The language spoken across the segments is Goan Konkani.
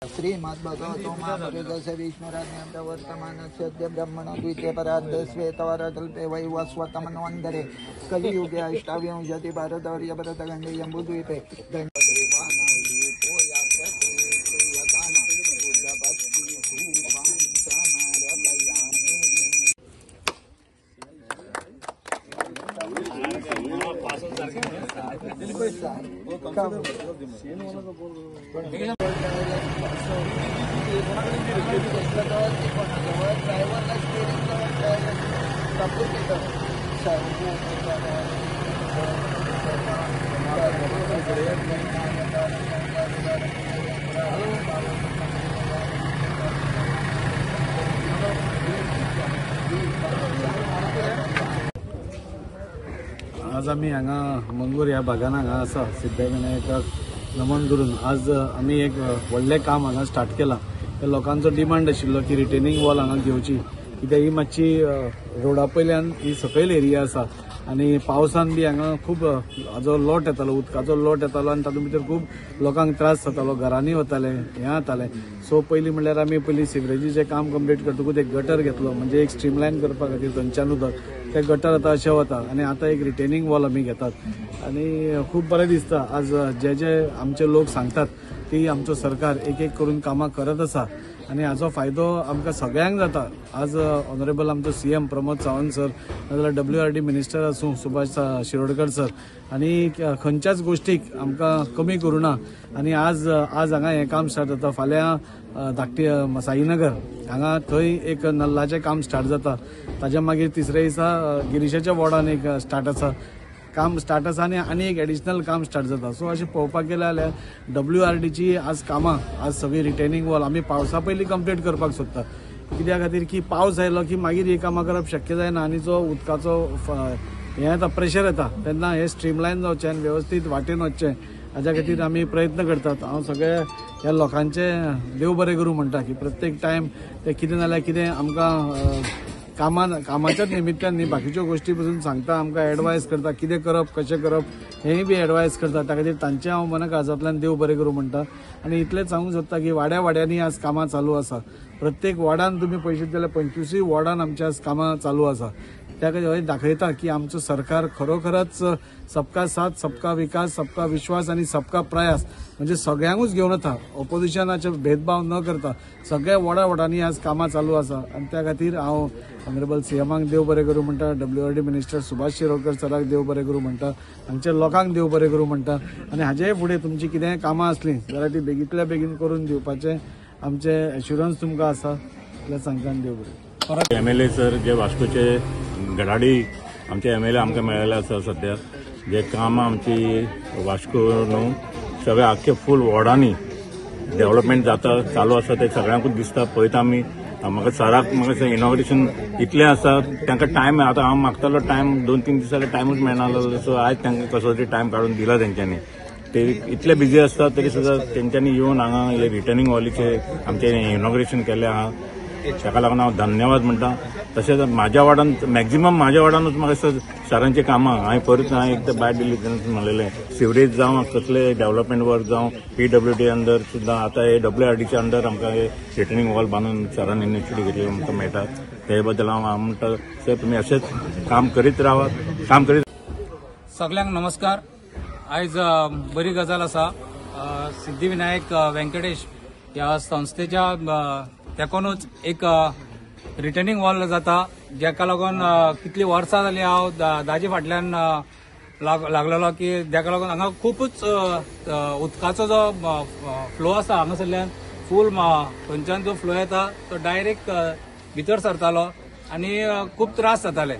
श्रीमद्भगवतो महापुरुषस्य विष्णुराज्ञां प्रवर्तमानस्य ब्रह्मणो द्वितीये परार्धे श्वेतवरकल्पे वैवस्वतमन्वन्तरे कलियुगे अष्टाविंशति भारतवर्य भरतखण्डे जम्बूद्वीपे आज आमी हांगा मंगूर ह्या भागान हांगा आसा सिद्धविनायकाक नमन करून आज आमी एक व्हडलें काम हांगा स्टार्ट केलां. लोकांचो डिमांड आशिल्लो की रिटेनिंग वॉल हांगा घेवची, कित्याक ही मातशी रोडा पयल्यान ही सकयल एरिया आसा आनी पावसान बी हांगा खूब हाजो लोट येतालो, उदकाचो लोट येतालो आनी तातूंत भितर खूब लोकांक त्रास जातालो, घरांनी वताले, हें जातालें. सो पयलीं म्हणल्यार आमी पयलीं सिवरेजीचें काम कंप्लीट करतकूच एक गटर घेतलो, म्हणजे एक स्ट्रीमलायन करपा खातीर थंयच्यान उदक तें गटर आतां अशें वता आनी आतां एक रिटेनिंग वॉल आमी घेतात आनी खूब बरें दिसता. आज जे जे आमचे लोक सांगतात ती आमचो सरकार एक एक करून कामां करत आसा आनी हाचो फायदो आमकां सगळ्यांक जाता. आज ऑनरेबल आमचो CM Pramod Sawant sir, नाजाल्यार WRD minister आसूं सुभाष शिरोडकर सर, आनी खंयच्याच गोश्टीक आमकां कमी करूं ना. आनी आज आज हांगा हें काम स्टार्ट जाता, फाल्यां धाकटी साईनगर हांगा थंय एक नल्लाचें काम स्टार्ट जाता, ताज्या मागीर तिसऱ्या दिसा गिरीशाच्या वॉर्डान एक स्टार्ट आसा काम स्टार्ट आसा आनी आनी एक एडिशनल काम स्टार्ट जाता. सो अशें पळोवपाक गेलें जाल्यार WRDची आज कामां आज सगळीं रिटेनिंग वॉल आमी पावसा पयलीं कंप्लीट करपाक सोदता, कित्या खातीर की पावस आयलो की मागीर ही कामां करप शक्य जायना आनी जो उदकाचो हें येता प्रेशर येता तेन्ना हें स्ट्रीमलायन जावचें आनी वेवस्थीत वाटेन वचचें हाज्या खातीर आमी प्रयत्न करतात. हांव सगळे ह्या लोकांचें देव बरें करूं म्हणटा की प्रत्येक टायम ते कितें नाल्यार कितें आमकां कामाच्याच निमित्तान न्ही बाकीच्यो गोश्टी पसून सांगता, आमकां एडवायस करता कितें करप कशें करप हेंय बी एडवायस करता. त्या खातीर तांचें हांव मना काळजांतल्यान देव बरें करूं म्हणटा. आनी इतलेंच सांगूंक सोदता की वाड्या वाड्यांनी आज कामां चालू आसा, प्रत्येक वॉर्डान तुमी पळयशीत जाल्यार 25 वॉर्डान आमच्या आज कामां चालू आसा. त्या खातीर हें दाखयता की आमचो सरकार खरोखरच सबका साथ सबका विकास सबका विश्वास आनी सबका प्रयास म्हणजे सगळ्यांकूच घेवन वता, ऑपोजिशनाचे भेदभाव न करता सगळ्या वॉर्डा वॉर्डांनी आज कामां चालू आसा. आनी त्या खातीर हांव ऑनरेबल CMांक देव बरें करूं म्हणटा, WRD minister Subhash Shirodkar सराक देव बरें करूं म्हणटा, हांगच्या लोकांक देव बरें करूं म्हणटा. आनी हाजेय फुडें तुमची कितेंय कामां आसलीं जाल्यार ती बेगींतल्या बेगीन करून दिवपाचें आमचें एश्युरन्स तुमकां आसा, इतलें सांगता. देव बरें. MLA sir जे वास्कोचे गडाडी आमचे MLA आमकां मेळ्ळेले आसा सद्या, जे कामां आमची वास्को न्हू सगळे आख्खे फूल वॉर्डांनी डेव्हलपमेंट जाता चालू आसा, ते सगळ्यांकूच दिसता पळयता आमी. म्हाका सराक म्हाका इनॉग्रेशन इतलें आसा तांकां टायम, आतां हांव मागतालो टायम 2-3 दिसांनी टायमूच मेळना, सो आयज तांकां कसो तरी टायम काडून दिला तेंच्यांनी. ते इतले बिजी आसता तरी सुद्दां तेंच्यांनी येवन हांगा हे रिटर्निंग वॉलीचे आमचें इनॉग्रेशन केल्लें आहा, ताका लागून हांव धन्यवाद म्हणटा. तशेंच म्हाज्या वार्डान मॅक्झिमम म्हाज्या वार्डानूच म्हाका सरांची कामां हांवें परत हांवें एकदां बायट दिली तेन्ना म्हणलेलें सिवरेज जावं कसले डेव्हलपमेंट वर्क जावं PWD under सुद्दां आतां हे WRDच्या अंडर आमकां हे रिटर्निंग वॉल बांदून सरान इनिशिएटीव घेतली आमकां मेळटा. ते बद्दल हांव म्हणटा सर तुमी अशेंच काम करीत रावात, काम करीत. सगल्यांक नमस्कार. आयज बरी गजाल आसा, सिद्धीविनायक व्यंकटेश ह्या संस्थेच्या तेकोनूच एक रिटर्निंग वॉल जाता, जेका लागून कितली वर्सां जाली हांव दाजी फाटल्यान लागलेलो की जेका लागून हांगा खुबूच उदकाचो जो फ्लो आसा हांगासरल्यान फूल थंयच्यान जो फ्लो येता तो डायरेक्ट भितर सरतालो आनी खूब त्रास जाताले.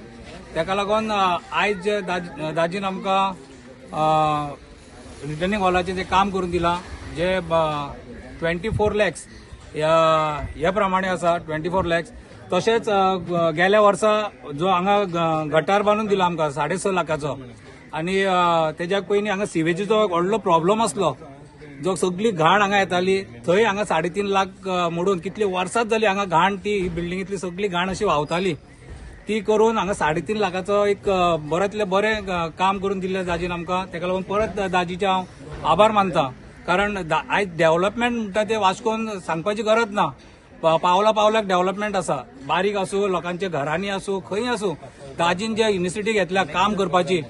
तेका लागून आयज जे दाजीन आमकां रिटर्निंग वॉलाचें जें काम करून दिलां जे 24 lakhs ह्या प्रमाणे आसा, 24 lakhs. तशेंच गेल्या वर्सा जो हांगा गटार बांदून दिला आमकां 6.5 लाखाचो आनी तेज्या पयलीं हांगा सिवेजीचो व्हडलो प्रॉब्लम आसलो, जो सगळी घाण हांगा येताली थंय हांगा 3.5 लाख मोडून कितली वर्सांच जाली हांगा घाण ती बिल्डिंगेंतली सगळी घाण अशी व्हांवताली, ती करून हांगा 3.5 लाखाचो एक बऱ्यांतलें बरें काम करून दिल्लें दाजीन आमकां. ताका लागून परत दाजीचे हांव आभार मानता. कारण आयज डेव्हलपमेंट म्हणटा ते वास्कोन सांगपाची गरज ना. पावला पावलाक डेव्हलपमेंट आसा, बारीक आसूं, लोकांच्या घरांनी आसूं, खंय आसूं. दाजीन जे इनिशिएटीव घेतल्या काम करपाची,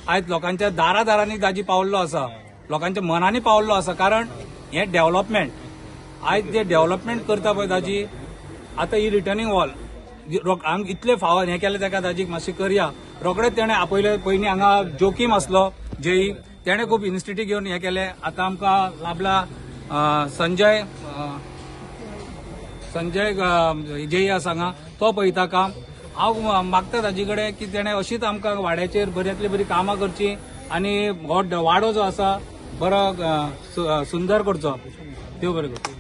आयज लोकांच्या दारा दारांनी दाजी पावल्लो आसा, लोकांच्या मनांनी पावल्लो आसा. कारण हे डेव्हलपमेंट आयज जे डेव्हलपमेंट करता पळय दाजी, आतां ही रिटर्निंग वॉल आम इतले फावो हें केलें ताका दाजीक मातशें करया. रोखडेच तेणें आपयले. पयलीं हांगा जोकीम आसलो जेई, तेणें खूब इनिशिएटीव घेवन हें केलें. आतां आमकां लाभला संजय संजय जेई आसा हांगा, तो पळयता काम. हांव मागता ताजे कडेन की तेणें अशीच आमकां वाड्याचेर बऱ्यांतली बरी कामां करची आनी हो वाडो जो आसा बरो सुंदर करचो. देव बरें करूं.